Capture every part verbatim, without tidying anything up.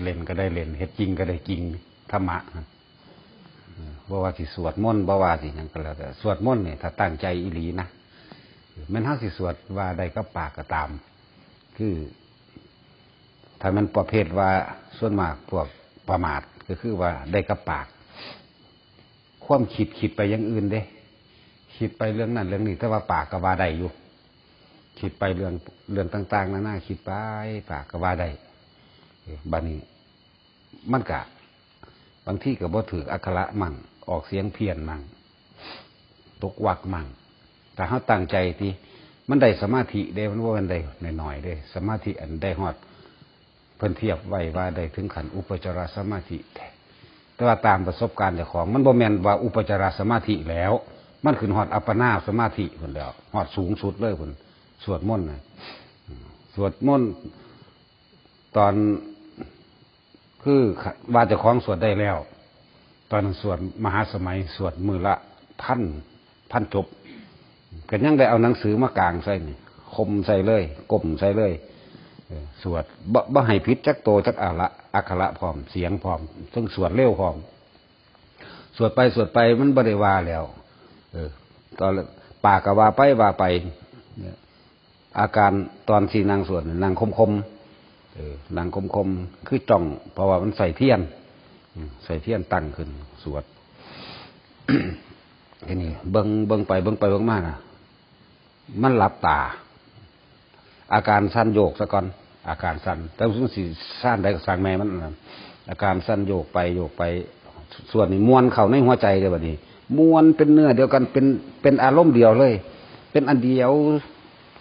เล่นก็ได้เล่น เฮ็ดจริงก็ได้จริง ธรรมะนะ เออ บ่ว่าสิสวดมนต์ บ่ว่าสิหยังก็แล้วแต่ สวดมนต์เนี่ย ถ้าตั้งใจอีหลีนะ แม่นเฮาสิสวดว่าได้กับปากก็ตาม คือ ถ้ามันประเภทว่าส่วนมากพวกประมาท ก็คือว่าได้กับปาก ความคิด คิดไปอย่างอื่นเด้ คิดไปเรื่องนั้นเรื่องนี้ แต่ว่าปากก็ว่าได้อยู่ คิดไปเรื่อง เรื่องต่างๆนานา คิดไป ปากก็ว่าได้ เออ บัดนี้ มันกะ บางทีก็บ่ถืกอักขระมั่ง ออกเสียงเพี้ยนมั่ง ตกวรรคมั่ง ถ้าเฮาตั้งใจติ มันได้สมาธิเด้ มันบ่แม่นได้น้อยๆเด้ สมาธิอันได้ฮอด เพิ่นเทียบไว้ว่าได้ถึงขั้นอุปจารสมาธิแท้ แต่ว่าตามประสบการณ์เจ้าของ มันบ่แม่นว่าอุปจารสมาธิแล้ว มันขึ้นฮอดอัปปนาสมาธิพุ้นแล้ว ฮอดสูงสุดเลยพุ้น สวดมนต์น่ะ สวดมนต์ ตอน คือว่าเจ้าของสวดได้แล้ว ตอนนั้นสวดมหาสมัย สวดมื้อละพัน พันจบ ก็ยังได้เอาหนังสือมากางใส่นี่ คมใส่เลย ก้มใส่เลย เออ สวด บ่ บ่ให้ผิดจักโตจักอะละ อักขระพร้อม เสียงพร้อม ต้องสวดเร็วพร้อม สวดไปสวดไปมันบ่ได้ว่าแล้ว เออ ตอนปากก็ว่าไปว่าไป เนี่ย อาการตอนที่นั่งสวดน่ะนั่งคมๆ เออ นั่งคมๆ คือจ้อง เพราะว่ามันใส่เทียน อืม ใส่เทียนตั้งขึ้น สวด ทีนี้เบิ่ง เบิ่งไป เบิ่งไป เบิ่งมาน่ะ มันหลับตา อาการสั่นโยกซะก่อน อาการสั่น แต่มันสิซ่านใดก็ซ่างแม่มันนะ อาการสั่นโยกไปโยกไป ส่วนนี้มวนเข้าในหัวใจเลยบัดนี้ มวนเป็นเนื้อเดียวกัน เป็น เป็นอารมณ์เดียวเลย เป็นอันเดียว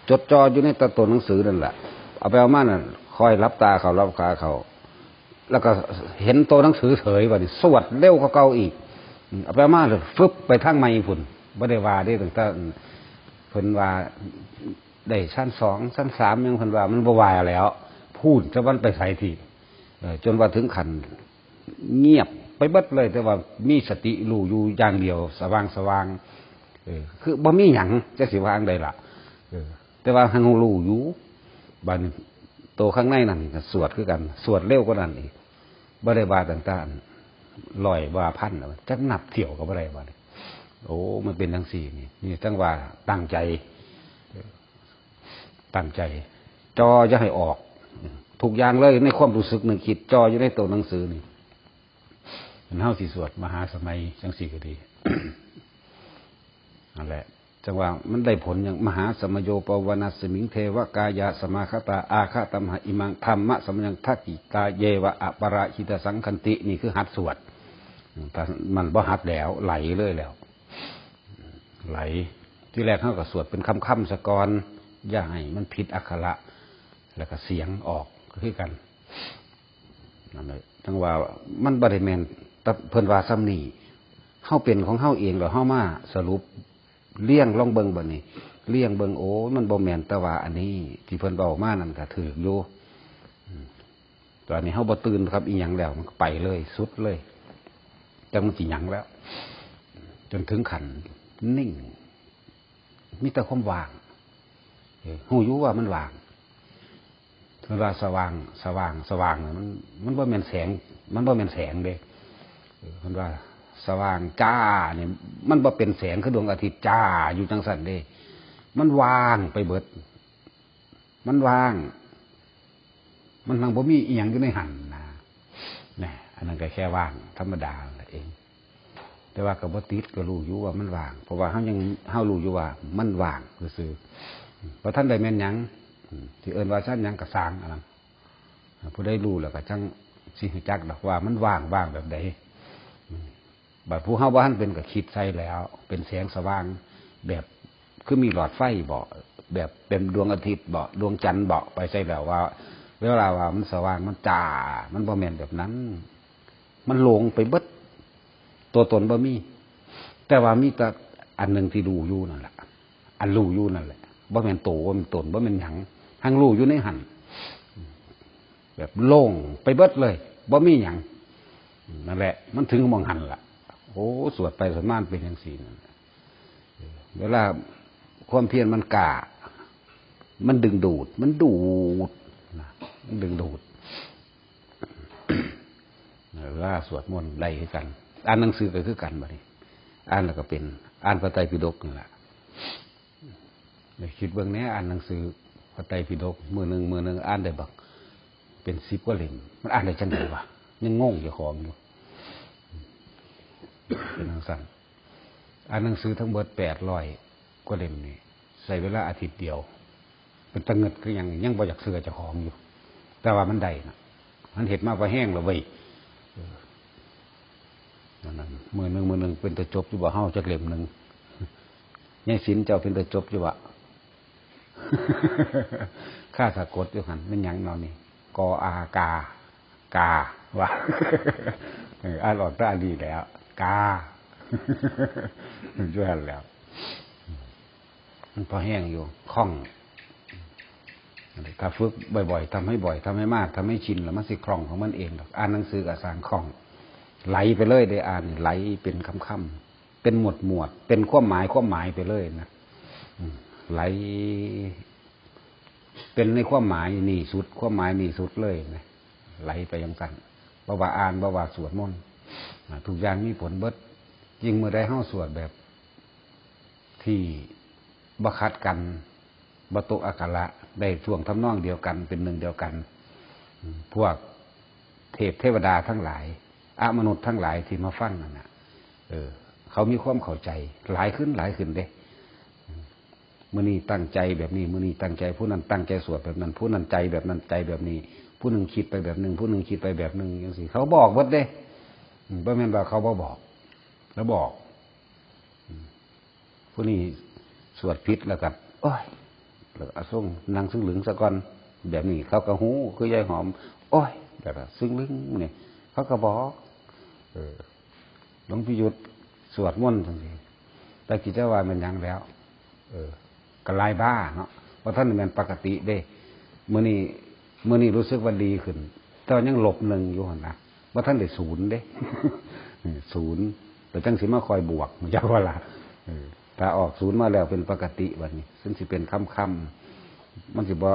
จดจ่ออยู่ในตัวหนังสือนั่นแหละ เอาไปเอามานั่น คอยหลับตาเข้าหลับตาเข้า แล้วก็เห็นตัวหนังสือเฉยบัดนี้ สวดเร็วกว่าเก่าอีก เอาไปเอามาเลย ฟึบไปทางใหม่พุ้น บ่ได้ว่าเด้ ตั้งแต่เพิ่นว่าได้ชั้นสอง ชั้นสาม ยังเพิ่นว่ามันบ่ว่าแล้ว พู้นจะมันไปไสที เอ่อ จนว่าถึงขั้นเงียบไปเบิดเลย แต่ว่ามีสติรู้อยู่อย่างเดียว สว่างสว่าง เออ คือบ่มีหยัง จักสิว่าจั่งใดล่ะ เออ แต่ว่าหั้นรู้อยู่ บัดนี้โตข้างในนั่นก็สวดคือกัน สวดเร็วกว่านั้นอีก บ่ได้ว่าตั้งแต่ร้อยว่าพันแล้ว จักนับเที่ยวก็บ่ได้บัดนี้ โอ้ มันเป็นจั่งซี้นี่ นี่จั่งว่าตั้งใจ ตั้งใจ จ่ออย่าให้ออก ทุกอย่างเลยในความรู้สึกนึกคิด จ่ออยู่ในตัวหนังสือนี่ เฮาสิสวดมหาสมัยจั่งซี้ก็ดี นั่นแหละ จั่งว่ามันได้ผลหยัง มหาสมโยปวาณัสมิง เทวกายาสมาคตา อาคาตมหาอิมัง ธัมมะสมยังทักขิตา เยวะอปราชิตาสังคันติ นี่คือหัดสวด ถ้ามันบ่หัดแล้ว ไหลเลยแล้ว ไหล ที่แรกเฮาก็สวดเป็นคำๆซะก่อน อย่าให้มันผิดอักขระ แล้วก็เสียงออกก็คือกัน นั่นแหละ จั่งว่ามันบ่ได้แม่น แต่เพิ่นว่าส่ำนี้ เฮาเป็นของเฮาเอง แล้วเฮามาสรุปเรียงลองเบิ่งบัดนี้ เรียงเบิ่ง โอ้ มันบ่แม่น แต่ว่าอันนี้ที่เพิ่นเว้ามานั่นก็ถูกอยู่ อืม ตอนนี้เฮาบ่ตื่นครับอีหยังแล้ว มันก็ไปเลย สุดเลย จั่งมันสิหยังแล้ว จนถึงขั้นนิ่ง มีแต่ความว่าง เออ ฮู้อยู่ว่ามันว่าง เพิ่นว่าสว่าง สว่าง สว่างน่ะ มัน มันบ่แม่นแสง มันบ่แม่นแสงเด้ เออ เพิ่นว่าสว่างจ้านี่ มันบ่เป็นแสงคือดวงอาทิตย์จ้าอยู่จั่งซั้นเด้ มันว่างไปเบิด มันว่าง มันทั้งบ่มีอีหยังอยู่ในหั่นนะ นะ อันนั้นก็แค่ว่างธรรมดานั่นเอง แต่ว่าก็บ่ติด ก็รู้อยู่ว่ามันว่าง เพราะว่าเฮายัง เฮารู้อยู่ว่ามันว่างซื่อๆ บ่ทันได้แม่นหยัง อืม สิเอิ้นว่าซั่นหยังก็ซ่างอันนั้น ผู้ใดรู้แล้วก็จั่งสิรู้จักดอกว่ามันว่าง ว่างแบบใด อืม บัดผู้เฮาบ่ทันเป็นก็คิดใส่แล้ว เป็นแสงสว่าง แบบคือมีหลอดไฟบ่ แบบเป็นดวงอาทิตย์บ่ ดวงจันทร์บ่ ไปใส่แล้วว่า เวลาว่ามันสว่าง มันจ้า มันบ่แม่นแบบนั้น มันโล่งไปเบิด ตัวตนบ่มี แต่ว่ามีแต่อันหนึ่งที่รู้อยู่นั่นแหละ อันรู้อยู่นั่นแหละ บ่แม่นโต บ่แม่นตน บ่แม่นหยัง หั้งรู้อยู่ในหั่น แบบโล่งไปเบิดเลย บ่มีหยัง นั่นแหละ มันถึงหม่องหั่นล่ะ โอ้ สวดไปสวดมามันเป็นจั่งซี้นั่นแหละ เวลาความเพียรมันกล้า มันดึงดูด มันดูดนะ มันดึงดูด สวดมนต์ได้คือกัน อ่านหนังสือก็คือกันบัดนี้ อ่านแล้วก็เป็น อ่านพระไตรปิฎกนั่นแหละ คิดเบิ่งแหน่ อ่านหนังสือพระไตรปิฎก มื้อหนึ่ง มื้อหนึ่งอ่านได้บัก เป็นสิบกว่าเล่ม มันอ่านได้จังได๋วะ ยังงงเจ้าของอยู่ เป็นจั่งซั้น อ่านหนังสือทั้งเบิดแปดร้อยกว่าเล่มนี่ ใช้เวลาอาทิตย์เดียว เป็นตะเงิดคือหยัง ยังบ่อยากเชื่อเจ้าของอยู่ แต่ว่ามันได้นะ มันเฮ็ดมาพอแฮงแล้วเว้ย เออ นั่นน่ะ มื้อหนึ่ง มื้อหนึ่งเป็นตาจบอยู่บ่ เฮาจักเล่มหนึ่ง ยายศิลป์เจ้าเป็นตาจบอยู่บ่ ข้าสะกดอยู่หั่น แม่นหยังเนาะนี่ กออากา กา ว่า เออ อ่านออกแต่อันนี้แหล้ว กา อยู่หั่นแหล้ว มันพอแฮงอยู่ คล่อง ถ้าฝึกบ่อยๆ ทำให้บ่อย ทำให้มาก ทำให้ชิน แล้วมันสิคล่องของมันเองดอก อ่านหนังสือก็ซ่างคล่อง ไหลไปเลยเด้ อ่านนี่ไหลเป็นคำๆ เป็นหมวดๆ เป็นความหมาย ความหมายไปเลยนะ อืม ไหล เป็นในความหมายนี่สุด ความหมายนี่สุดเลยนะ ไหลไปจั่งซั้น บ่ว่าอ่าน บ่ว่าสวดมนต์ อ่า ทุกอย่างมีผลเบิด ยิ่งมื้อใดเฮาสวดแบบ ที่บ่ขัดกัน บ่ตกอักขระ ได้ท่วงทำนองเดียวกัน เป็นหนึ่งเดียวกัน อืม พวกเทพเทวดาทั้งหลาย อมนุษย์ทั้งหลายที่มาฟังนั่นน่ะ เออ เขามีความเข้าใจ หลายขึ้น หลายขึ้นเด้ มื้อนี้ตั้งใจแบบนี้ มื้อนี้ตั้งใจ ผู้นั้นตั้งใจสวดแบบนั้น ผู้นั้นใจแบบนั้น ใจแบบนี้ ผู้หนึ่งคิดไปแบบหนึ่ง ผู้หนึ่งคิดไปแบบหนึ่ง จั่งซี้ เขาบอกเบิดเด้ อืม บ่แม่นว่าเขาบ่บอก แล้วบอก อืม ผู้นี้สวดผิดแล้วก็ โอ้ย แล้วก็เอาส่งนั่งซึ่งลึงซะก่อน แบบนี้เขาก็ฮู้ คือยายหอม โอ้ย แล้วก็ซึ่งลึงนี่ เขาก็บอก เออ หลวงพี่ยุทธสวดมนต์จั่งซี้ แต่กิจวัตรมันหยังแล้ว เออ ก็หลายบ้าเนาะ บ่ทันแม่นปกติเด้ มื้อนี้ มื้อนี้รู้สึกว่าดีขึ้น แต่ว่ายังลบหนึ่งอยู่หั่นนะ บ่ทันได้ศูนย์เด้ ศูนย์ แต่จั่งสิมาคอยบวก จั่งว่าล่ะ เออ ถ้าออกศูนย์มาแล้วเป็นปกติบัดนี้ ซึ่งสิเป็นคำๆ มันสิบ่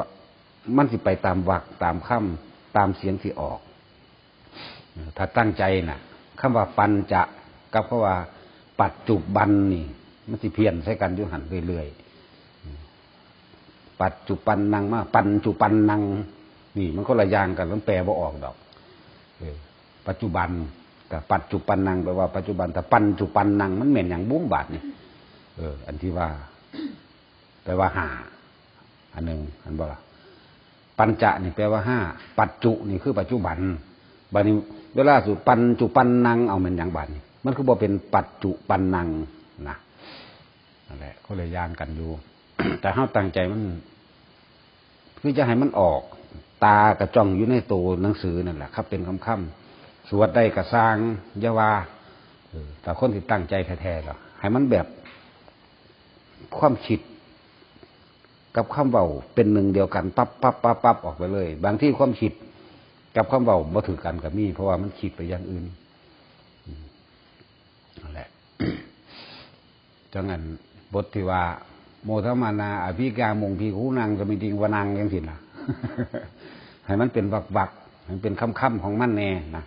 มันสิไปตามวรรค ตามคำ ตามเสียงที่ออก ถ้าตั้งใจน่ะ คำว่าปัญจะกับคำว่าปัจจุบันนี่ มันสิเพี้ยนใส่กันอยู่หั่นเรื่อยๆ ปัจจุปันนังมา ปัญจุปันนัง นี่มันคนละอย่างกัน มันแปลบ่ออกดอก เออ ปัจจุบัน แต่ปัจจุปันนังแปลว่าปัจจุบัน แต่ปัญจุปันนัง มันแม่นหยังบุ้มบาดนี่ เออ อันที่ว่า แปลว่าห้า อันหนึ่ง อันบ่ล่ะ ปัญจะนี่แปลว่าห้า ปัจจุนี่คือปัจจุบัน บัดนี้เวลาสูตรปัญจุปันนัง เอาแม่นหยังบาดนี้ มันคือบ่เป็นปัจจุปันนังนะ นั่นแหละ คนละอย่างกันอยู่ แต่เฮาตั้งใจมัน คือจะให้มันออก ตาก็จ้องอยู่ในโตหนังสือนั่นแหละครับ เป็นคำๆ สวดได้ก็ซ่าง อย่าว่า เออ แต่คนที่ตั้งใจแท้ๆ ก็ให้มันแบบ ความคิดกับคำเว้าเป็นหนึ่งเดียวกัน ปั๊บปั๊บปั๊บปั๊บออกไปเลย บางทีความคิดกับคำเว้าบ่ถือกันก็มี เพราะว่ามันคิดไปอย่างอื่น อืม นั่นแหละ จั่งอันบทที่ว่า โมทะมานา อภิกามุง ภิกขุนัง สมิติง วนัง จั่งซี้นะ ให้มันเป็นวรรคๆ ให้มันเป็นคำๆ ของมันแน่นะ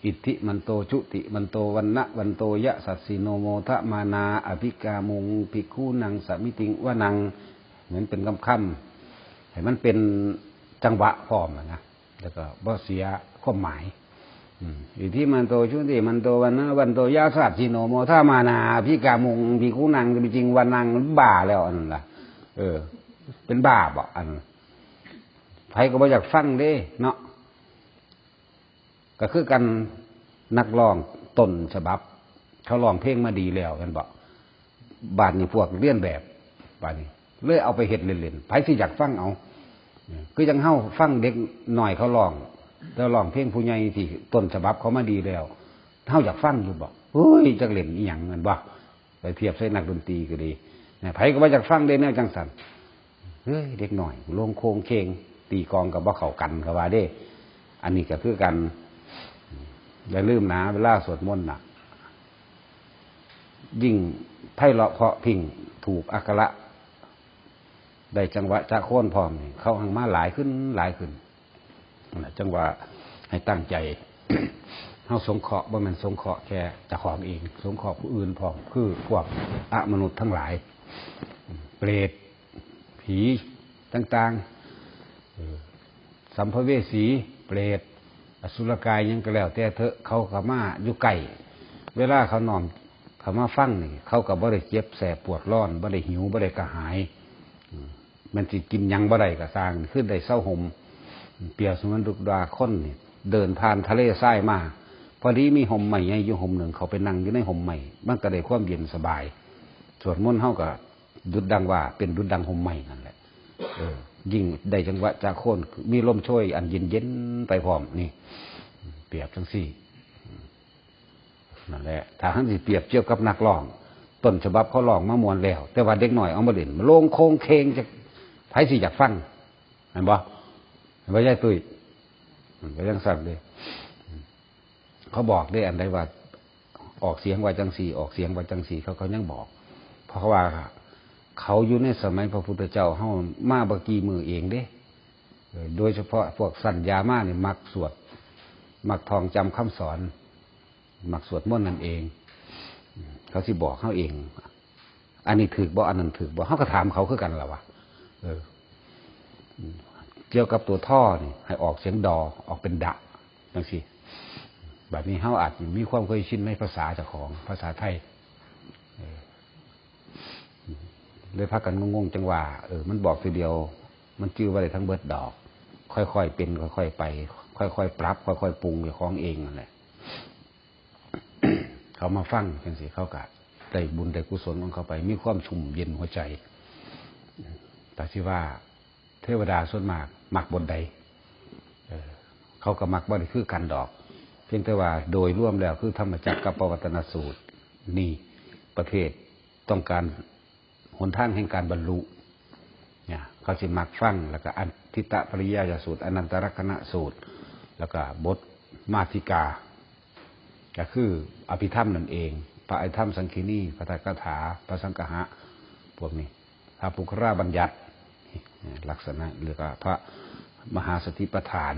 อิทธิมันโต จุติมันโต วัณณะวันโต ยะสัสสิโน โมทะมานา อภิกามุง ภิกขุนัง สมิติง วนัง เหมือนเป็นคำๆ ให้มันเป็นจังหวะพร้อมอะนะ แล้วก็บ่เสียความหมาย อืม อิทธิมันโต จุติมันโต วัณณะวันโต ยะสัสสิโน โมทะมานา อภิกามุง ภิกขุนัง สมิติง วนัง บ้าแล้วอันนั้นล่ะ เออ เป็นบ้าบ่อันนั้น ไผก็บ่อยากฟังเด้เนาะ ก็คือกัน นักร้องต้นฉบับ เขาร้องเพลงมาดีแล้วแม่นบ่ บาดนี้พวกเลียนแบบ บาดนี้เลยเอาไปเฮ็ดเล่นๆ ไผสิอยากฟังเอา คือจั่งเฮาฟังเด็กน้อยเขาร้อง แต่ร้องเพลงผู้ใหญ่ที่ต้นฉบับเขามาดีแล้ว เฮาอยากฟังอยู่บ่ เฮ้ย จักเล่นอีหยังแม่นบ่ ไปเทียบใส่นักดนตรีก็ดี นะ ไผก็บ่อยากฟังเด้แนวจั่งซั้น เฮ้ย เด็กน้อย โลงโคงเคง ตีกลองก็บ่เข้ากัน เขาว่าเด้ อันนี้ก็คือกัน อย่าลืมนะ เวลาสวดมนต์น่ะ ยิ่งไพเราะเพราะพริ้ง ถูกอักขระ ได้จังหวะจะโคนพร้อมนี่ เขาหังมาหลายขึ้น หลายขึ้น นั่นแหละ จั่งว่าให้ตั้งใจ เฮาสงเคราะห์บ่แม่นสงเคราะห์แค่เจ้าของเอง สงเคราะห์ผู้อื่นพร้อม คือพวกอมนุษย์ทั้งหลาย เปรต ผีต่างๆ เออ สัมภเวสี เปรต อสุรกายหยังก็แล้วแต่เถอะ เขาก็มาอยู่ใกล้ เวลาเขาน้อมเขามาฟังนี่ เขาก็บ่ได้เจ็บแสบปวดร้อน บ่ได้หิว บ่ได้กระหาย อืม แม่นสิกินหยังบ่ได้ก็ซ่าง คือได้เซาห่ม เปรียบเสมือนดุจว่าคนนี่เดินผ่านทะเลทรายมา พอดีมีห่มไม้ใหญ่อยู่ห่มหนึ่ง เขาไปนั่งอยู่ในห่มไม้ มันก็ได้ความเย็นสบาย สวดมนต์เฮาก็ดุจดังว่าเป็นดุจดังห่มไม้นั่นแหละ เออ ยิ่งได้จังหวะจากคน มีลมโชยอันเย็นๆไปพร้อม นี่ เปรียบจังซี่ นั่นแหละ ถ้าหันสิเปรียบเทียบกับนักร้อง ต้นฉบับเขาร้องมาม่วนแล้ว แต่ว่าเด็กน้อยเอามาเล่น มันโลงโคงเคง จะ ไผสิอยากฟัง เห็นบ่ เห็นบ่ยายตุ้ย มันก็ยังสั่นเลย เขาบอกได้อันใดว่า ออกเสียงว่าจังสี่ ออกเสียงว่าจังสี่ เขา เขายังบอก เพราะว่าเขาอยู่ในสมัยพระพุทธเจ้า เฮามาบ่กี่มื้อเองเด้ เออ โดยเฉพาะพวกชั้นยามานี่มักสวด มักท่องจำคำสอน มักสวดมนต์นั่นเอง เขาสิบอกเฮาเอง อันนี้ถืกบ่ อันนั้นถืกบ่ เฮาก็ถามเขาคือกันล่ะวะ เออ เกี่ยวกับตัวท่อนี่ ให้ออกเสียงดอ ออกเป็นดะ จังซี่ บัดนี้เฮาอาจสิมีความเคยชินในภาษาเจ้าของ ภาษาไทย เออ เลยพากันงงๆ จังว่า เออ มันบอกทีเดียว มันจื่อบ่ได้ทั้งเบิดดอก ค่อยๆ เป็น ค่อยๆ ไป ค่อยๆ ปรับ ค่อยๆ ปรุงเจ้าของเองนั่นแหละ เขามาฟังจังซี่ เขาก็ได้บุญได้กุศลของเขาไป มีความชุ่มเย็นหัวใจ แต่สิว่าเทวดาส่วนมากมักบทใด เออ เขาก็มักบ่ได้คือกันดอก เพียงแต่ว่าโดยรวมแล้วคือธรรมจักรกัปปวัตตนสูตร นี่ประเภทต้องการหนทางแห่งการบรรลุ เนี่ย เขาสิมักฟัง แล้วก็อธิตตปริยายสูตร อนันตลักษณสูตร แล้วก็บทมาทิกา ก็คืออภิธรรมนั่นเอง พระอภิธรรมสังคินี ภัททคาถา พระสังคหะ พวกนี้ พระปุคคราบัญญัติ ลักษณะ แล้วก็พระมหาสติปัฏฐาน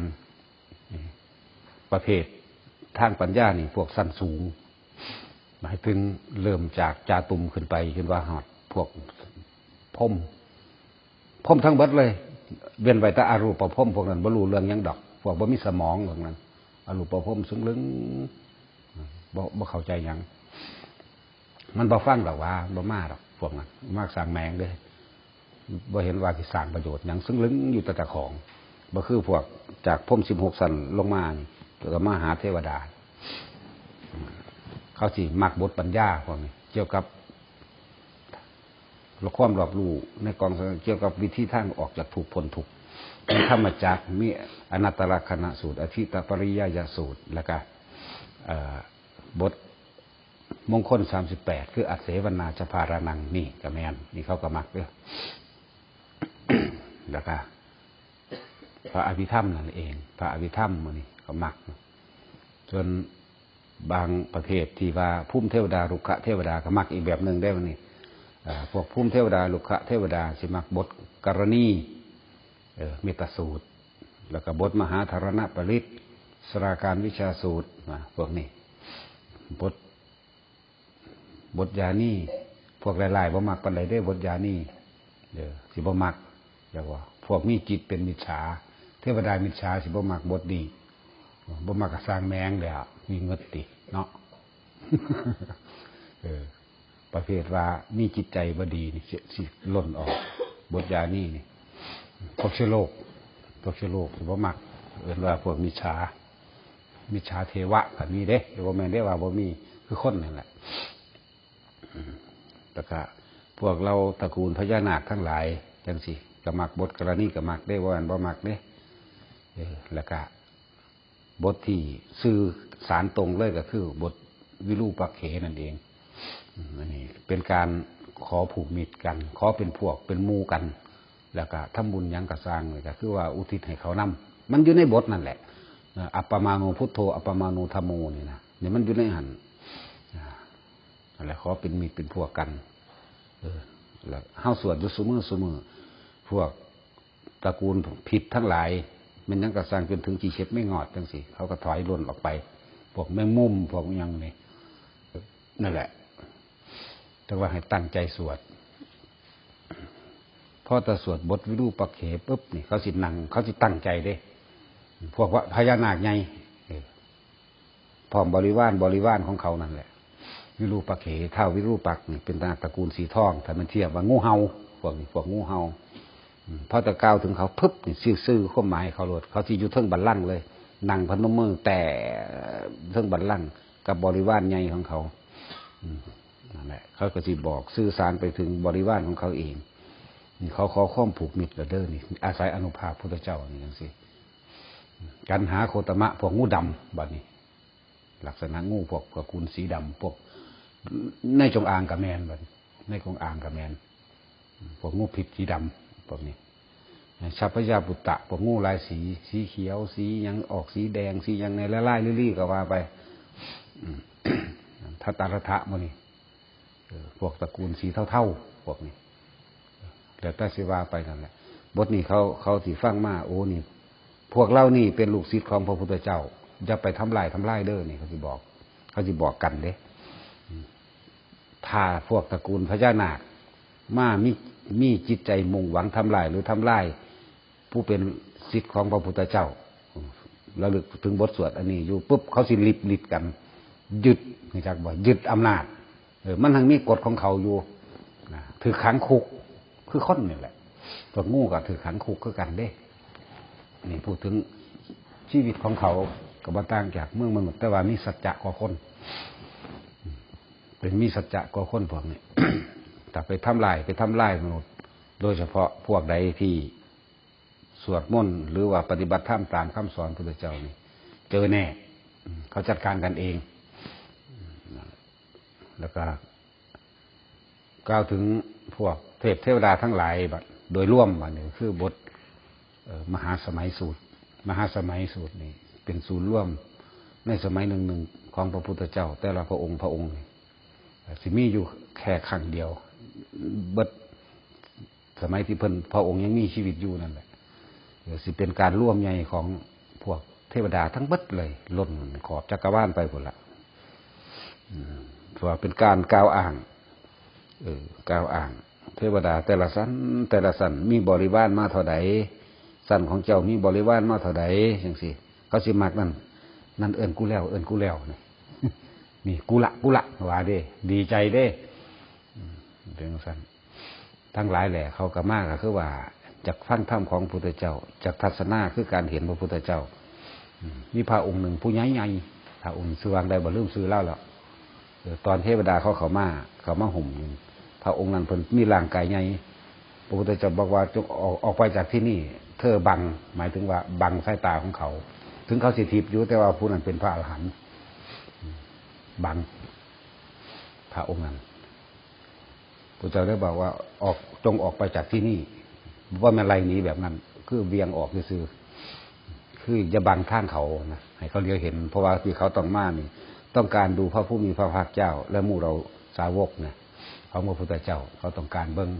ประเภททางปัญญานี่พวกชั้นสูง หมายถึงเริ่มจากจาตุมขึ้นไป ขึ้นว่าฮอดพวกพรหม พรหมทั้งเบิดเลย เว้นไว้แต่อรูปพรหม พวกนั้นบ่รู้เรื่องหยังดอก พวกบ่มีสมองพวกนั้น อรูปพรหมซึ่งลึง บ่ บ่เข้าใจหยัง มันบ่ฟังดอกว่า บ่มาดอก พวกนั้น มาสร้างแมงเด้ บ่เห็นว่าสิสร้างประโยชน์หยัง ซึ่งลึงอยู่แต่เจ้าของ บ่คือพวกจากพรหมสิบหกชั้นลงมานี่ แล้วก็มาหาเทวดา เขาสิมักบทปัญญาพวกนี้ เกี่ยวกับความรอบรู้ในกองสัง เกี่ยวกับวิธีทางออกจากทุกข์พ้นทุกข์ มีธรรมจักร มีอนัตตลักษณสูตร อธิตตปริยายสูตร แล้วก็ เอ่อ บทมงคลสามสิบแปด คือ อัสเสวนาจะพารานัง นี่ก็แม่น นี่เขาก็มักเด้อ แล้วก็ พระอภิธรรมนั่นเอง พระอภิธรรมมื้อนี้ก็มัก ส่วนบางประเภทที่ว่าภูมิเทวดา รุกขเทวดาก็มักอีกแบบหนึ่งได้มื้อนี้ อ่า พวกภูมิเทวดา รุกขเทวดาสิมักบทกรณี เออ เมตตสูตร แล้วก็บทมหาธารณปริตร สราการวิชาสูตร นะ พวกนี้ บท บทยานี พวกหลายๆ บ่มักปานใดเด้ บทยานี เด้อ สิบ่มัก แล้วว่าพวกมีจิตเป็นมิจฉา เทวดามิจฉาสิบ่มักบทนี้ บ่มักก็สร้างแมงแล้ว มีเงินติ เนาะ เออ ประเภทว่ามีจิตใจบ่ดีนี่ สิ สิหล่นออก บทยานีนี่ พวกเชื้อโรค พวกเชื้อโรคสิบ่มัก เอิ้นว่าพวกมิจฉา มิจฉาเทวะก็มีเด้ บ่แม่นได้ว่าบ่มี คือคนนั่นแหละ อืม แล้วก็พวกเราตระกูลพญานาคทั้งหลายจังซี่ ก็มักบทกรณีก็มักเด้ บ่แม่นบ่มักเด้ เออ แล้วก็บทที่สื่อสารตรงเลยก็คือบทวิรูปักเขนั่นเอง อืม อันนี้เป็นการขอผูกมิตรกัน ขอเป็นพวกเป็นหมู่กัน แล้วก็ทำบุญหยังก็ซ่างนี่ก็คือว่าอุทิศให้เขานำ มันอยู่ในบทนั่นแหละ เอ่อ อัปปมาโณพุทโธ อัปปมาโณธัมโม นี่นะ นี่มันอยู่ในหั่น อ่า นั่นแหละ ขอเป็นมิตรเป็นพวกกัน เออ แล้วเฮาสวดอยู่ซุมื้อซุมื้อ พวกตระกูลพิษทั้งหลาย แม่นหยังก็ซ่าง จนถึงขี้เข็บแมงงอดจั่งซี้ เขาก็ถอยร่นออกไป พวกแมงมุม พวกหยังนี่ นั่นแหละ แต่ว่าให้ตั้งใจสวด พอแต่สวดบทวิรูปักเขปุ๊บนี่ เขาสินั่ง เขาสิตั้งใจเด้ พวกว่าพญานาคใหญ่ เออ พร้อมบริวาร บริวารของเขานั่นแหละ วิรูปักเข ท้าววิรูปักษ์นี่เป็นนาคตระกูลสีทอง ถ้ามันเทียบว่างูเห่า พวกนี้ พวกงูเห่า อืม พอจะกล่าวถึงเขาปุ๊บนี่ ซื่อๆ ความหมายเขาโลด เขาสิอยู่เทิงบัลลังก์เลย นั่งพนมมือแต่เทิงบัลลังก์ กับบริวารใหญ่ของเขา อืม นั่นแหละ เขาก็สิบอกสื่อสารไปถึงบริวารของเขาเอง นี่เขาขอความผูกมิตรแล้วเด้อนี่ อาศัยอานุภาพพุทธเจ้านี่จั่งซี้ กันหาโคตมะ พวกงูดำ บัดนี้ ลักษณะงูพวกตระกูลสีดำ พวกในจงอางก็แม่น บัดนี้ ในจงอางก็แม่น พวกงูพิษสีดำ พวกนี้ ชัพพยาปุตตะ พวกงูหลายสี สีเขียว สีหยัง ออกสีแดง สีหยัง ในลายๆ ลี่ๆ ก็ว่าไป อืม ทัตตรัฐะหมู่นี้ เออ พวกตระกูลสีเทาๆ พวกนี้ แล้วแต่สิว่าไปนั่นแหละ บทนี้เขา เขาสิฟังมา โอ้ นี่ พวกเรานี่เป็นลูกศิษย์ของพระพุทธเจ้า อย่าไปทำลาย ทำลายเด้อ นี่เขาสิบอก เขาสิบอกกันเด้ อืม ถ้าพวกตระกูลพญานาคมามี มีจิตใจมุ่งหวังทำลายหรือทำลายผู้เป็นศิษย์ของพระพุทธเจ้า ระลึกถึงบทสวดอันนี้อยู่ปุ๊บ เขาสิลิบลิดกัน ยึด รู้จักบ่ ยึดอำนาจ เออ มันทั้งมีกฎของเขาอยู่ นะ ถือขังคุก คือคนนี่แหละ พวกงูก็ถือขังคุกคือกันเด้ นี่พูดถึงชีวิตของเขาก็บ่ต่างจากเมืองมนุษย์ แต่ว่ามีสัจจะกว่าคน เป็นมีสัจจะกว่าคนพวกนี้ แต่ไปทำลาย ไปทำลายมนุษย์ โดยเฉพาะพวกใดที่สวดมนต์หรือว่าปฏิบัติธรรมตามคำสอนพุทธเจ้านี่ เจอแน่ อืม เขาจัดการกันเอง อืม แล้วก็ กล่าวถึงพวกเทพเทวดาทั้งหลายบัด โดยรวมบัดนี้คือบท เอ่อ มหาสมัยสูตร มหาสมัยสูตรนี่เป็นศูนย์รวมในสมัยหนึ่งๆ ของพระพุทธเจ้า แต่ละพระองค์พระองค์นี่ สิมีอยู่แค่ครั้งเดียว เบิดสมัยที่เพิ่น พระองค์ยังมีชีวิตอยู่นั่นแหละ เดี๋ยวสิเป็นการรวมใหญ่ของพวกเทวดาทั้งเบิดเลย ล้นขอบจักรวาลไปพุ้นละ อืม เพราะว่าเป็นการกล่าวอ้าง เออ กล่าวอ้าง เทวดาแต่ละชั้น แต่ละชั้นมีบริวารมาเท่าใด ชั้นของเจ้ามีบริวารมาเท่าใด จั่งซี้ เขาสิมักนั่น นั่นเอิ้นกูแล้ว เอิ้นกูแล้ว นี่ นี่ กูละ กูละ ว่าเด้ ดีใจเด้ อืม เป็นจั่งซั้น ทั้งหลายแหละ เขาก็มาก็คือว่า จักฟังธรรมของพุทธเจ้า จักทัศนาคือการเห็นพระพุทธเจ้า อืม มีพระองค์หนึ่งผู้ใหญ่ๆ พระองค์ชื่อว่าใดบ่ ลืมชื่อลาวแล้ว เออ ตอนเทวดาเขาเข้ามา เขามาห่มอยู่ พระองค์นั้นเพิ่นมีร่างกายใหญ่ พระพุทธเจ้าบอกว่า จงออก ออกไปจากที่นี่ เธอบัง หมายถึงว่าบังสายตาของเขา ถึงเขาสิทิพย์อยู่ แต่ว่าผู้นั้นเป็นพระอรหันต์ อืม บัง พระองค์นั้น พระเจ้าได้บอกว่า ออก จงออกไปจากที่นี่ ว่าแม่นไล่หนีแบบนั้น คือเวียงออกซื่อๆ คืออย่าบังทางเขานะ ให้เขาเลี้ยวเห็น เพราะว่าที่เขาต้องมานี่ ต้องการดูพระผู้มีพระภาคเจ้า และหมู่เราสาวกนะ ของพระพุทธเจ้า เขาต้องการเบิ่ง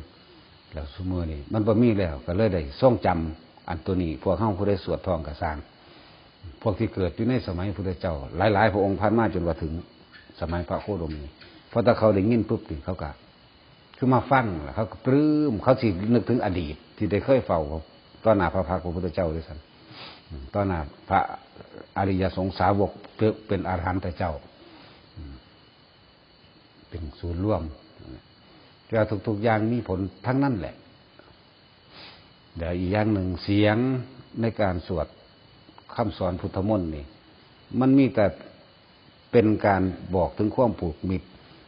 แล้วซุมื้อนี้มันบ่มีแล้ว ก็เลยได้ทรงจำอันตัวนี้ พวกเฮาผู้ใดสวดท่องก็ซ่าง พวกที่เกิดอยู่ในสมัยพุทธเจ้า หลายๆ พระองค์ผ่านมาจนว่าถึงสมัยพระโคดมนี่ พอแต่เขาได้ยินปุ๊บนี่เขาก็ คือมาฟังแล้วเขาก็ปลื้ม เขาสินึกถึงอดีตที่ได้เคยเฝ้าต่อหน้าพระพักตร์พระพุทธเจ้าด้วยซ้ำ อืม ต่อหน้าพระอริยสงฆ์สาวก เป็นอรหันตเจ้า อืม เป็นศูนย์รวม แต่ทุกๆอย่างมีผลทั้งนั้นแหละ เดี๋ยวอีกอย่างหนึ่ง เสียงในการสวดคำสอนพุทธมนต์นี่ มันมีแต่เป็นการบอกถึงความผูกมิตร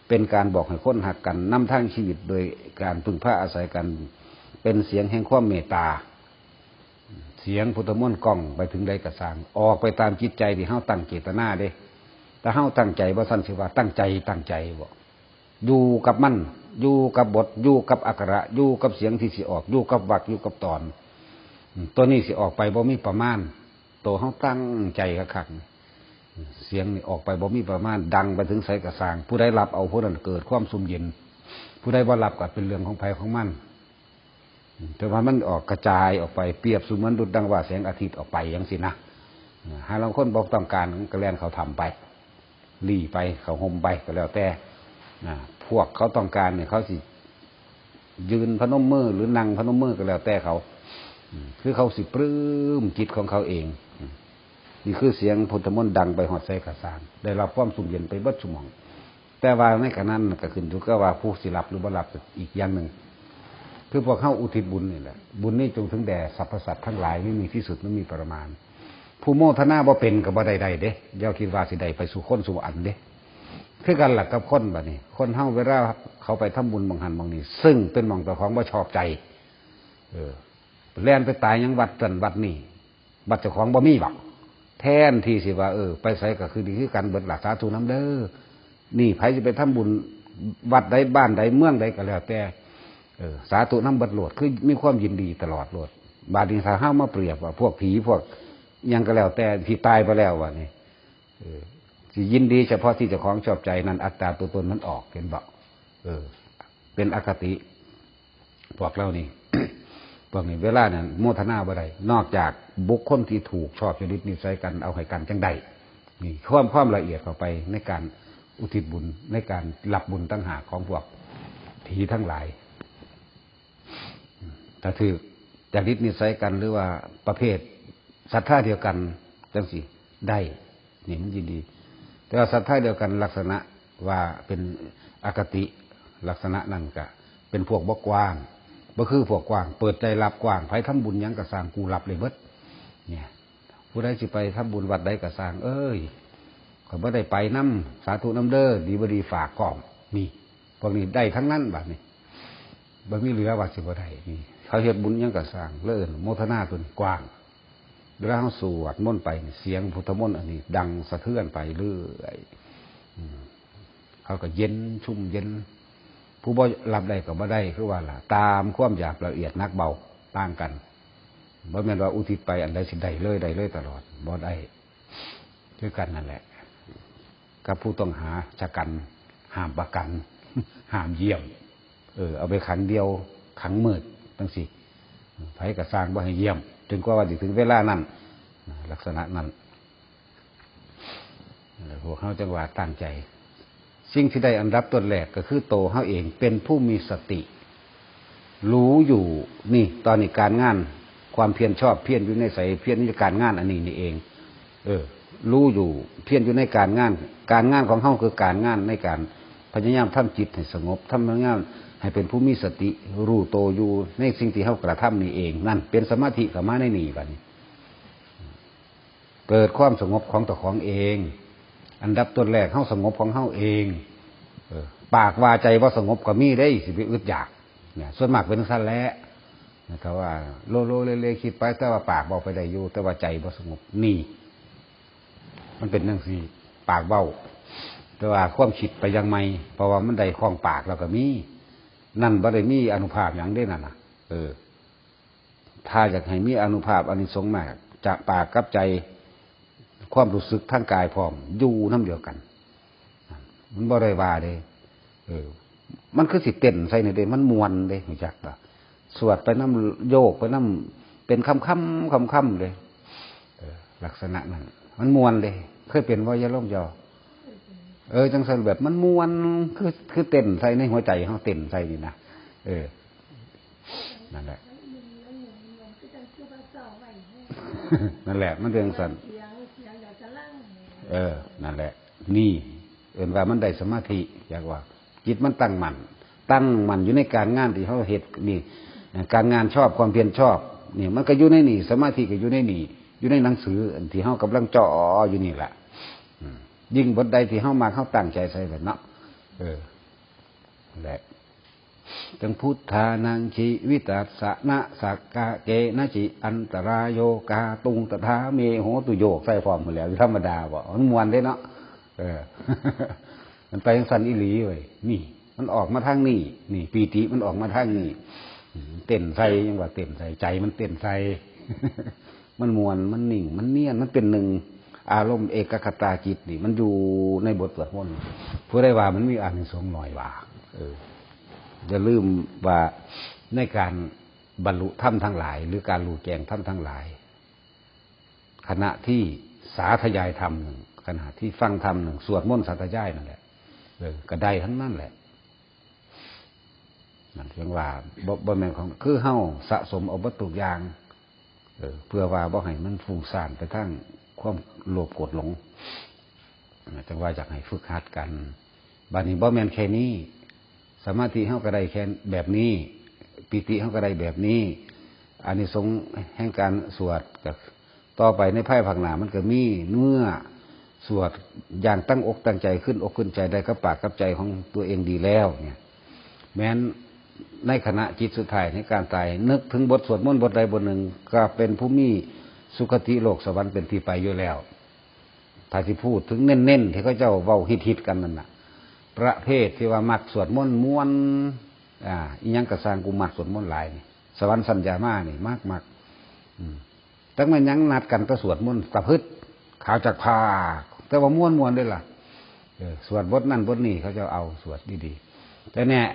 เป็นการบอกให้คนฮักกัน นำทางชีวิตโดยการพึ่งพาอาศัยกัน เป็นเสียงแห่งความเมตตา เสียงพุทธมนต์ก้องไปถึงใดก็ซ่าง ออกไปตามจิตใจที่เฮาตั้งเจตนาเด้ ถ้าเฮาตั้งใจบ่ ซั่นสิว่าตั้งใจ ตั้งใจบ่ อยู่กับมัน อยู่กับบท อยู่กับอักขระ อยู่กับเสียงที่สิออก อยู่กับวรรค อยู่กับตอน อืม ตัวนี้สิออกไปบ่มีประมาณ ตัวเฮาตั้งใจคักๆ เสียงนี่ออกไปบ่มีประมาณ ดังไปถึงไสก็ซ่าง ผู้ใดรับเอาผู้นั้นเกิดความซุ่มเย็น ผู้ใดบ่รับก็เป็นเรื่องของไผของมัน แต่ว่ามันออกกระจายออกไป เปรียบเสมือนดุจดังว่าแสงอาทิตย์ออกไปจั่งซี้นะ หาลางคนบ่ต้องการก็แล่นเข้าถ้ำไป ลี้ไปเข้าฮ่มไปก็แล้วแต่ นะ พวกเขาต้องการเนี่ยเขาสิยืนพนมมือหรือนั่งพนมมือก็แล้วแต่เขา อืม คือเขาสิปลื้มจิตของเขาเอง อืม นี่คือเสียงพุทธมนต์ดังไปฮอดไสกะซ่าง ได้รับความซุ่มเย็นไปเบิดซุหม่อง แต่ว่าในขณะนั้นก็ขึ้นอยู่กับว่าผู้สิรับหรือบ่รับอีกอย่างหนึ่ง คือพวกเฮาอุทิศบุญนี่แหละ บุญนี้จงถึงแด่สรรพสัตว์ทั้งหลาย ไม่มีที่สุด ไม่มีประมาณ ผู้โมทนาบ่เป็นก็บ่ได้ได้เด้ อย่าคิดว่าสิได้ไปสู่คนสู่อันเด้ คือกันล่ะกับคนบัดนี้ คนเฮาเวลาเขาไปทำบุญหม่องหั้นหม่องนี้ ซึ่งเป็นหม่องเจ้าของบ่ชอบใจ เออ แล่นไปตายยังวัดนั่นวัดนี้ วัดเจ้าของบ่มีบัก แทนที่สิว่า เออ ไปไสก็คือดีคือกันเบิดล่ะ สาธุนำเด้อ นี่ไผสิไปทำบุญวัดใดบ้านใดเมืองใดก็แล้วแต่ เออ สาธุนำเบิดโลด คือมีความยินดีตลอดโลด บาดนี้ถ้าเฮามาเปรียบว่าพวกผีพวกหยังก็แล้วแต่ที่ตายไปแล้วว่านี่ เออ สิยินดีเฉพาะที่เจ้าของชอบใจ นั่นอัตตาตัวตนมันออก เห็นบ่ เออ เป็นอคติ พวกเรานี่ พวกนี้เวลานั้นโมทนาบ่ได้ นอกจากบุคคลที่ถูกชอบจริตนิสัยกัน เอาให้กันจั่งได้ นี่ความ ความละเอียดเข้าไปในการอุทิศบุญ ในการรับบุญต่างหากของพวกผีทั้งหลาย ถ้าถืกจริตนิสัยกันหรือว่าประเภทศรัทธาเดียวกันจั่งซี้ได้ นี่มันยินดี แต่ว่าศรัทธาเดียวกันลักษณะว่าเป็นอคติ ลักษณะนั้นก็เป็นพวกบ่กว้าง บ่คือพวกกว้าง เปิดใจรับกว้าง ไผทำบุญหยังก็ซ่าง กูรับเลยเบิด เนี่ย ผู้ใดสิไปทำบุญวัดใดก็ซ่าง เอ้ย ข้อยบ่ได้ไปนำ สาธุนำเด้อ ดีบ่ดีฝากพร้อม นี่ พวกนี้ได้ทั้งนั้นบัดนี้ บ่มีเหลือว่าสิบ่ได้ นี่ เขาเฮ็ดบุญหยังก็ซ่าง เลยเอิ้นโมทนาตัวนี้กว้าง เวลาเฮาสวดมนต์ไปนี่ เสียงพุทธมนต์อันนี้ดังสะเทือนไปเรื่อย อืม เขาก็เย็นชุ่มเย็น ผู้บ่รับได้ก็บ่ได้ คือว่าล่ะ ตามความอยากละเอียดหนักเบาต่างกัน บ่แม่นว่าอุทิศไปอันใดสิได้เลย ได้เลยตลอด บ่ได้ คือกันนั่นแหละ กับผู้ต้องหาชะกัน ห้ามประกัน ห้ามเยี่ยม เออ เอาไปขังเดี่ยว ขังมืดจั่งซี้ ไผก็ซ่างบ่ให้เยี่ยม จนกว่าว่าสิถึงเวลานั้น ลักษณะนั้น เออ พวกเฮาจั่งว่าตั้งใจ สิ่งที่ได้อันดับต้นแรกก็คือโตเฮาเองเป็นผู้มีสติ รู้อยู่ นี่ ตอนนี้การงาน ความเพียรชอบ เพียรอยู่ในไส เพียรอยู่ในการงานอันนี้นี่เอง เออ รู้อยู่ เพียรอยู่ในการงาน การงานของเฮาคือการงานในการพยายามทำจิตให้สงบ ทำพยายามให้เป็นผู้มีสติ รู้โตอยู่ในสิ่งที่เฮากระทำนี่เอง นั่นเป็นสมาธิเข้ามาในนี่บัดนี้ เกิดความสงบของเจ้าของเอง อันดับต้นแรกเฮาสงบของเฮาเอง เออ ปากว่าใจบ่สงบก็มีเด้ สิไปอึดอยาก เนี่ย ส่วนมากเป็นจั่งซั้นแหละ นะครับว่าโลโลเลเลคิดไป แต่ว่าปากเว้าไปได้อยู่ แต่ว่าใจบ่สงบ นี่ มันเป็นจั่งซี้ ปากเว้า แต่ว่าความคิดไปยังไม่ เพราะว่ามันได้ของปากแล้วก็มี นั่นบ่ได้มีอานุภาพหยังเด้นั่นน่ะ เออ ถ้าอยากให้มีอานุภาพอานิสงส์มาก จากปากกับใจ ความรู้สึกทางกายพร้อม อยู่นำเดียวกัน มันบ่ได้ว่าเด้ เออ มันคือสิเต้นใส่นี่เด้ มันม่วนเด้ รู้จักบ่ สวดไปนำ โยกไปนำ เป็นคำๆ คำๆ เด้ เออ ลักษณะนั้น มันม่วนเด้ เคยเป็นบ่ ยาลมยอ เออ จั่งซั่น แบบมันม่วน คือ คือเต้นใส่ในหัวใจเฮา เต้นใส่นี่นะ เออ นั่นแหละ นั่นแหละ มันเป็นจั่งซั่น เออ นั่นแหละ นี่ เอิ้นว่ามันได้สมาธิ อยากว่า จิตมันตั้งมั่น ตั้งมั่นอยู่ในการงานที่เฮาเฮ็ดนี่ การงานชอบ ความเพียรชอบ นี่ มันก็อยู่ในนี่ สมาธิก็อยู่ในนี่ อยู่ในหนังสืออันที่เฮากำลังจ่ออยู่นี่แหละ อืม ยิ่งบทใดที่เฮามัก เฮาตั้งใจใส่แหละเนาะ เออ แหละ จั่ง พุทธานัง ชีวิตัสสะ นะ สักกะ เกนะจิ อันตรายโย กาตุง ตถา เม โหตุ โยกใส่พร้อมหมดแล้ว ธรรมดาบ่ มันม่วนเด้เนาะ เออ มันไปจั่งซั่นอีหลีเว้ย นี่ มันออกมาทางนี้ นี่ ปีติมันออกมาทางนี้ เต้นใส่ ยังว่าเต้นใส่ ใจมันเต้นใส่ มันม่วน มันนิ่ง มันเนียน มันเป็นหนึ่ง อารมณ์เอกัคคตาจิตนี่ มันอยู่ในบทสวดมนต์ ผู้ใดว่ามันมีอานิสงส์น้อยว่า เออ อย่าลืมว่าในการ บรรลุธรรมทั้งหลาย หรือการรู้แจ้งธรรมทั้งหลาย ขณะที่สาธยายธรรมหนึ่ง ขณะที่ฟังธรรมหนึ่ง สวดมนต์สาธยายนั่นแหละ เออ ก็ได้ทั้งนั้นแหละ นั่นเรียกว่าบ่บ่แม่นของ คือเฮาสะสมเอาเบิดทุกอย่าง เออ เพื่อว่าบ่ให้มันฟุ้งซ่านไปทางความโลภโกรธหลง จั่งว่าอยากให้ฝึกหัดกัน บัดนี้บ่แม่นแค่นี้ สมาธิเฮาก็ได้แค่แบบนี้ ปีติเฮาก็ได้แบบนี้ อานิสงส์แห่งการสวดก็ ต่อไปในภายภาคหน้ามันก็มี เมื่อสวดอย่างตั้งอกตั้งใจ ขึ้นอกขึ้นใจได้กับปากกับใจของตัวเองดีแล้วเนี่ย แม้นในขณะจิตสุดท้ายในการตาย นึกถึงบทสวดมนต์บทใดบทหนึ่ง ก็เป็นผู้มีสุคติโลกสวรรค์เป็นที่ไปอยู่แล้ว ถ้าสิพูดถึงเน้นๆ ที่เขาเจ้าเว้าฮิตๆ กันนั่นน่ะ ประเภทที่ว่ามักสวดมนต์ม่วน อ่า อิหยังกะซ่าง กูมักสวดมนต์หลายนี่ สวรรค์สัญญามานี่ มักมัก อืม จักแม่นหยังนัดกันก็สวดมนต์ตะพึด ขาวจักผ้า แต่ว่าม่วนๆ เด้ล่ะ เออ สวดบทนั่นบทนี้เขาจะเอาสวดดีๆ แต่เนี่ย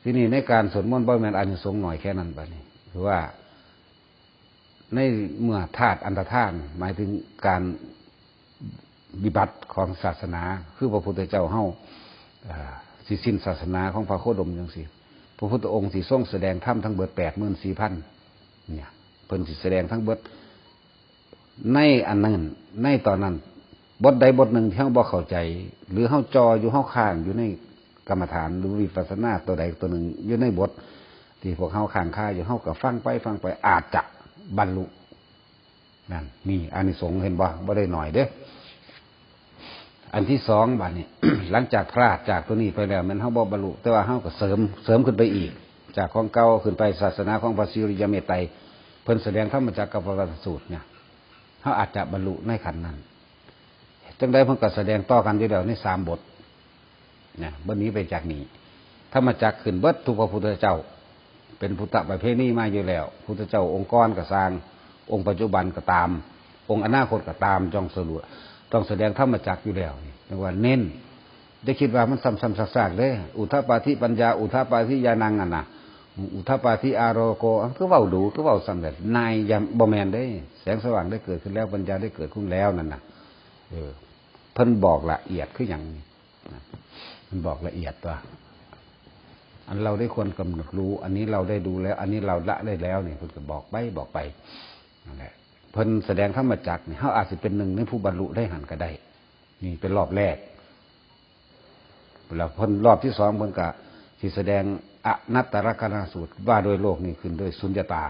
ที่นี่ในการสวดมนต์บ่แม่นอานิสงส์น้อยแค่นั้นบัดนี้ คือว่า ในเมื่อธาตุอันตรธาน หมายถึงการวิบัติของศาสนา คือพระพุทธเจ้าเฮา เอ่อ สิสิ้นศาสนาของพระโคดมจังซี่ พระพุทธองค์สิทรงแสดงธรรมทั้งเบิดแปดหมื่นสี่พัน เนี่ย เพิ่นสิแสดงทั้งเบิด ในอันนั้น ในตอนนั้น บทใดบทหนึ่งที่เฮาบ่เข้าใจ หรือเฮาจ่ออยู่ เฮาค้างอยู่ในกรรมฐาน หรือวิปัสสนาตัวใดตัวหนึ่ง อยู่ในบทที่พวกเฮาค้างคาอยู่ เฮาก็ฟังไป ฟังไป อาจจะบรรลุ นั่น นี่อานิสงส์ เห็นบ่ บ่ได้น้อยเด้อ อันที่สอง บัดนี้ หลังจากพลาดจากตัวนี้ไปแล้ว แม่นเฮาบ่บรรลุ แต่ว่าเฮาก็เสริม เสริมขึ้นไปอีก จากของเก่าขึ้นไปศาสนาของพระศรีอริยเมตไตร เพิ่นแสดงธรรมจักรกัปปวัตตสูตรเนี่ย เฮาอาจจะบรรลุในขั้นนั้น จั่งใดเพิ่นก็แสดงต่อกันอยู่แล้วในสามบท นะ บ่หนีไปจากนี้ ธรรมจักรขึ้นเบิดทุกพระพุทธเจ้า เป็นพุทธประเพณีมาอยู่แล้ว พุทธเจ้าองค์ก่อนก็ซ่าง องค์ปัจจุบันก็ตาม องค์อนาคตก็ตาม ต้องสรุป ต้องแสดงธรรมจักรอยู่แล้ว นี่เรียกว่าเน้น อย่าคิดว่ามันซ้ำๆ ซากๆ เด้ อุทปาทิปัญญา อุทปาทิญาณังอะนะ อุทปาทิอาโลโก คือเว้าดู คือเว้าซ้ำแต่นายยาม บ่แม่นเด้ แสงสว่างได้เกิดขึ้นแล้ว ปัญญาได้เกิดขึ้นแล้วนั่นน่ะ เออ เพิ่นบอกละเอียดคือหยังนี่ นะ มันบอกละเอียดว่า อันเราได้ควรกำหนดรู้ อันนี้เราได้ดูแล้ว อันนี้เราละได้แล้วนี่ เพิ่นก็บอกไป บอกไป นั่นแหละ เพิ่นแสดงธรรมจักรนี่ เฮาอาจสิเป็นหนึ่งในผู้บรรลุได้หั่นก็ได้ นี่เป็นรอบแรก แล้วเพิ่นรอบที่สอง เพิ่นก็สิแสดงอนัตตลักษณสูตร ว่าโดยโลกนี้ขึ้นโดยสุญญตา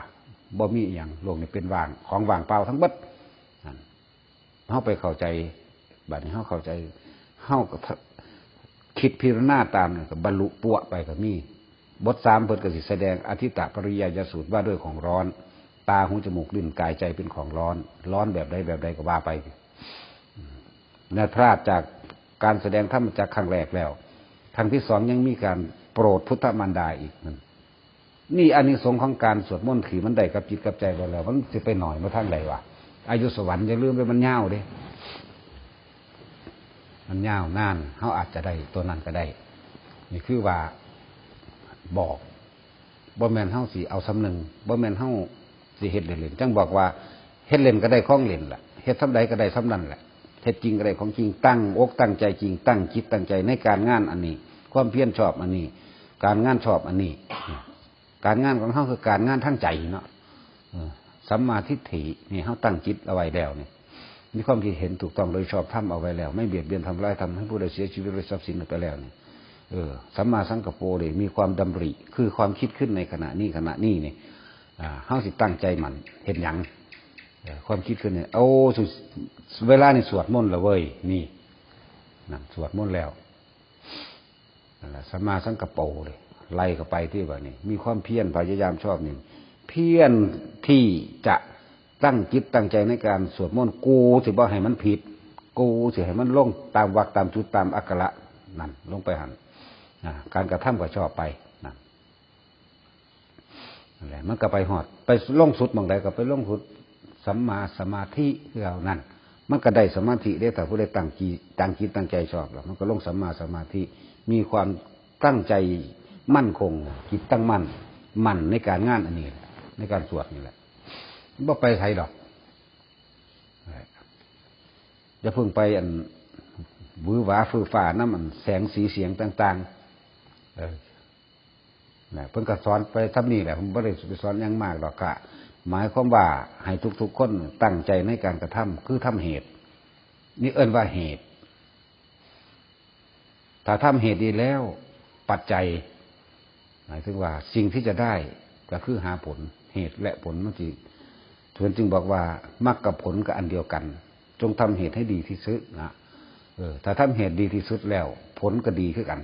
บ่มีอิหยัง โลกนี้เป็นว่าง ของว่างเปล่าทั้งเบิด นั่น เฮาไปเข้าใจ บัดนี้เฮาเข้าใจ เฮาก็คิดพิจารณาตามนั่นก็บรรลุปั๊วไปก็มี บทสาม เพิ่นก็สิแสดงอธิตตปริยายสูตร ว่าด้วยของร้อน ตา หู จมูก ลิ้น กาย ใจเป็นของร้อน ร้อนแบบใดแบบใดก็ว่าไป ในพลาดจากการแสดงธรรมจักรครั้งแรกแล้ว ครั้งที่สองยังมีการโปรดพุทธมารดาอีกนั่น นี่อานิสงส์ของการสวดมนต์ที่มันได้กับจิตกับใจเราแล้ว มันสิไปหน่อยมาทางใดวะ อายุสวรรค์อย่าลืมไปมันยาวเด้ มันยาวนาน เฮาอาจจะได้ตัวนั้นก็ได้ นี่คือว่าบอก บ่แม่นเฮาสิเอาส่ำหนึ่ง บ่แม่นเฮาสิเฮ็ดเล่นๆ จั่งบอกว่าเฮ็ดเล่นก็ได้ของเล่นล่ะ เฮ็ดส่ำใดก็ได้ส่ำนั้นแหละ เฮ็ดจริงก็ได้ของจริง ตั้งอกตั้งใจจริง ตั้งจิตตั้งใจในการงานอันนี้ ความเพียรชอบอันนี้ การงานชอบอันนี้ การงานของเฮาคือการงานทางใจเนาะ เออ สัมมาทิฏฐินี่เฮาตั้งจิตเอาไว้แล้วนี่ มีความคิดเห็นถูกต้องโดยชอบธรรมเอาไว้แล้ว ไม่เบียดเบียนทำร้ายทำให้ผู้ใดเสียชีวิตหรือทรัพย์สินไปแล้วนี่ เออ สัมมาสังกัปโปนี่มีความดำริ คือความคิดขึ้นในขณะนี้ ขณะนี้นี่ อ่า เฮาสิตั้งใจมั่น เฮ็ดหยัง เออ ความคิดขึ้นนี่ โอ้ สุ เวลานี่สวดมนต์ละเว้ย นี่ นั่น สวดมนต์แล้ว นั่นแหละ สัมมาสังกัปโปเลย ไล่เข้าไปที่ว่านี่ มีความเพียรพยายามชอบนี่ เพียรที่จะตั้งจิตตั้งใจในการสวดมนต์ กูสิบ่ให้มันผิด กูสิให้มันลงตามวรรคตามจุดตามอักขระนั่น ลงไปหั่น อ่า การกระทำก็ชอบไปนั่น นั่นแหละ มันก็ไปฮอด ไปลงสุดหม่องใดก็ไปลงสุดสัมมาสมาธิคือเอานั่น มันก็ได้สมาธิเด้ ถ้าผู้ใดตั้งจิต ตั้งจิตตั้งใจชอบแล้ว มันก็ลงสัมมาสมาธิ มีความตั้งใจมั่นคง จิตตั้งมั่น มั่นในการงานอันนี้ ในการสวดนี่แหละ บ่ไปไสดอก อย่าเพิ่งไปอันหวือหวาฟือฟ้าน้ำอันแสงสีเสียงต่างๆ เออ นะ เพิ่นก็สอนไปทำนี่แหละ ผมบ่ได้ไปสอนหยังมากดอกค่ะ หมายความว่าให้ทุกๆคนตั้งใจในการกระทำ คือทำเหตุ นี่เอิ้นว่าเหตุ ถ้าทำเหตุดีแล้ว ปัจจัย หมายถึงว่าสิ่งที่จะได้ก็คือหาผล เหตุและผลมันสิ เพิ่นจึงบอกว่ามรรคกับผลก็อันเดียวกัน จงทำเหตุให้ดีที่สุดนะ เออ ถ้าทำเหตุดีที่สุดแล้ว ผลก็ดีคือกัน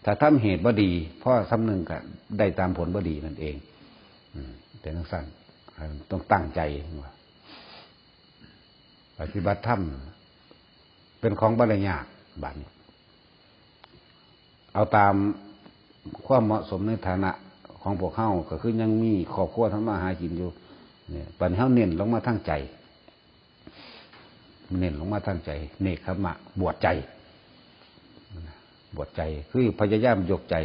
ถ้าทำเหตุบ่ดี พอส่ำหนึ่งก็ได้ตามผลบ่ดีนั่นเอง อืม เป็นจั่งซั้น ต้องตั้งใจว่า ปฏิบัติธรรมเป็นของบ่ได้ยาก บัดนี้ เอาตามความเหมาะสมในฐานะของพวกเฮา ก็คือยังมีครอบครัวทำมาหากินอยู่ เนี่ย บัดนี้เฮาเน้นลงมาทางใจ เน้นลงมาทางใจ เนกขัมมะ บวชใจ บวชใจ คือพยายามยกใจ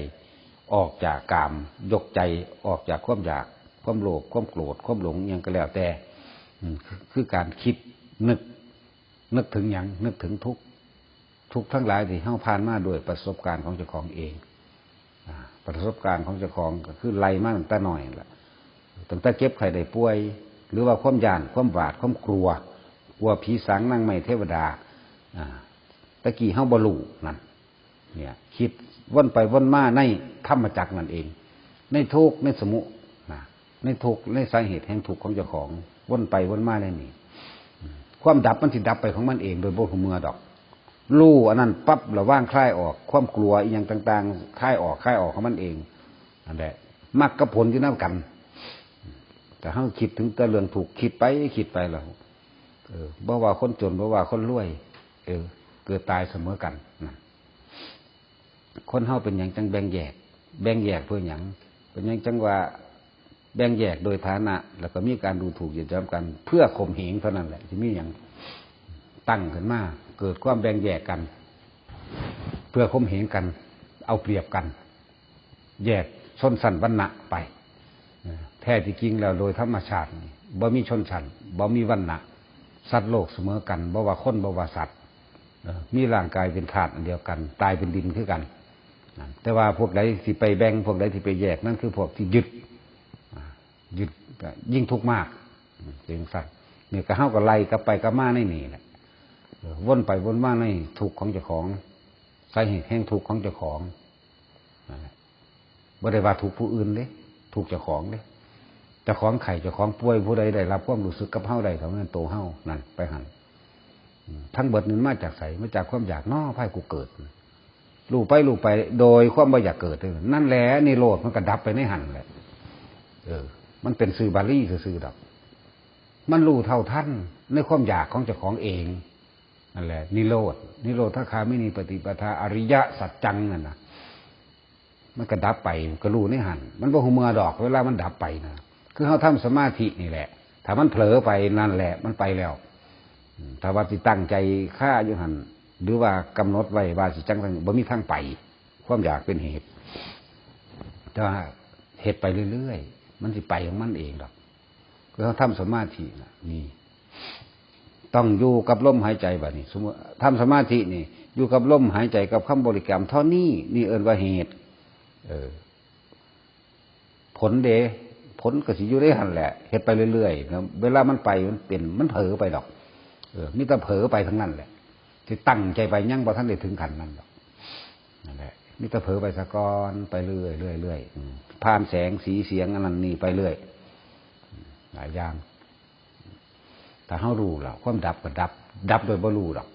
ออกจากกาม ยกใจออกจากความอยาก ความโลภ ความโกรธ ความหลง อิหยังก็แล้วแต่ อืม คือ คือการคิดนึก นึกถึงหยัง นึกถึงทุกข์ ทุกข์ทั้งหลายที่เฮาผ่านมาด้วยประสบการณ์ของเจ้าของเอง อ่า ประสบการณ์ของเจ้าของก็คือไล่มาตั้งแต่น้อยนั่นแหละ ตั้งแต่เจ็บไข้ได้ป่วย หรือว่าความย้าน ความหวาด ความกลัว กลัวผีสางนางไม้เทวดา อ่า ตะกี้เฮาบ่รู้นั่น เนี่ย คิดวนไปวนมาในธรรมจักรนั่นเอง ในทุกข์ ในสมุ นะ ในทุกข์ ในสาเหตุแห่งทุกข์ของเจ้าของ วนไปวนมาในนี่ ความดับมันสิดับไปของมันเอง โดยบ่ฮู้เมื่อดอก รู้อันนั้นปั๊บ ระวางคลายออก ความกลัวอิหยังต่างๆ คลายออก คลายออกของมันเอง นั่นแหละ มรรคกับผลอยู่นำกัน แต่เฮาคิดถึงแต่เรื่องทุกข์ คิดไป คิดไปแล้ว เออ บ่ว่าคนจน บ่ว่าคนรวย เออ เกิดตายเสมอกัน นั่น คนเฮาเป็นหยังจั่งแบ่งแยก แบ่งแยกเพื่อหยัง เป็นหยังจั่งว่าแบ่งแยกโดยฐานะ แล้วก็มีการดูถูกเหยียดหยามกัน เพื่อข่มเหงเท่านั้นแหละ สิมีหยัง ตั้งขึ้นมา เกิดความแบ่งแยกกัน เพื่อข่มเหงกัน เอาเปรียบกัน แยกชนชั้นวรรณะไป เออ แท้ที่จริงแล้วโดยธรรมชาตินี่ บ่มีชนชั้น บ่มีวรรณะ สัตว์โลกเสมอกัน บ่ว่าคน บ่ว่าสัตว์ เออ มีร่างกายเป็นธาตุอันเดียวกัน ตายเป็นดินคือกัน นั่น แต่ว่าพวกใดที่ไปแบ่ง พวกใดที่ไปแยก นั่นคือพวกที่ยึด อ่า ยึดก็ยิ่งทุกข์มาก อืม เป็นจั่งซั้น เนี่ยก็เฮาก็ไล่กลับไปกลับมาในนี่แหละ เออ วนไปวนมาในทุกข์ของเจ้าของ สาเหตุแห่งทุกข์ของเจ้าของ นั่นแหละ บ่ได้ว่าทุกข์ผู้อื่นเด้ ทุกข์เจ้าของเด้ เจ้าของไข้ เจ้าของป่วย ผู้ใดได้รับความรู้สึกกับเฮาได้ เท่านั้นโตเฮา นั่น ไปหั่น อืม ทั้งเบิดนี่มาจากไส มาจากความอยาก น้อ พากูเกิด รู้ไป รู้ไป โดยความบ่อยากเกิด นั่นแหละ นิโรธมันก็ดับไปในหั่นแหละ เออ มันเป็นชื่อบาลีซื่อๆดอก มันรู้เท่าทันในความอยากของเจ้าของเอง นั่นแหละ นิโรธ นิโรธคามินีปฏิปทา อริยสัจจังนั่นนะ มันก็ดับไป ก็รู้ในหั่น มันบ่ฮู้เมื่อดอก เวลามันดับไปนะ คือเฮาทำสมาธินี่แหละ ถ้ามันเผลอไปนั่นแหละ มันไปแล้ว อืม ถ้าว่าสิตั้งใจคาอยู่หั่น หรือว่ากำหนดไว้ว่าสิจั่งซั่น บ่มีทางไป ความอยากเป็นเหตุ แต่ว่าเฮ็ดไปเรื่อยๆ มันสิไปของมันเองดอก คือเฮาทำสมาธิน่ะ นี่ ต้องอยู่กับลมหายใจบัดนี้ สมมุติทำสมาธินี่ อยู่กับลมหายใจกับคำบริกรรมเท่านี้ นี่เอิ้นว่าเหตุ เออ ผลเด้ ผลก็สิอยู่ในหั่นแหละ เฮ็ดไปเรื่อยๆนะ เวลามันไปมันเป็น มันเผลอไปดอก เออ มีแต่เผลอไปทั้งนั้นแหละ สิตั้งใจไปยังบ่ทันได้ถึงขั้นนั้นดอก นั่นแหละ มีแต่เผลอไปซะก่อน ไปเรื่อยๆเรื่อยๆ อืม ผ่านแสงสีเสียงอันนั้นนี่ไปเรื่อย อืม หลายอย่าง ถ้าเฮารู้แล้ว ความดับก็ดับ ดับโดยบ่รู้ดอก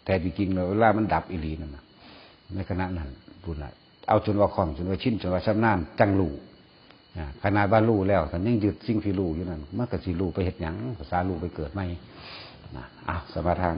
แท้ที่จริงแล้วเวลามันดับอีหลีนั่นน่ะ ในขณะนั้น พู้นน่ะ เอาจนว่าคล่อง จนว่าชิน จนว่าชำนาญ จั่งรู้ อ่า ขนาดว่ารู้แล้ว ถ้ายังยึดสิ่งที่รู้อยู่นั่น มันก็สิรู้ไปเฮ็ดหยัง ภาษารู้ไปเกิดใหม่ นะ อ่ะ สมาทาน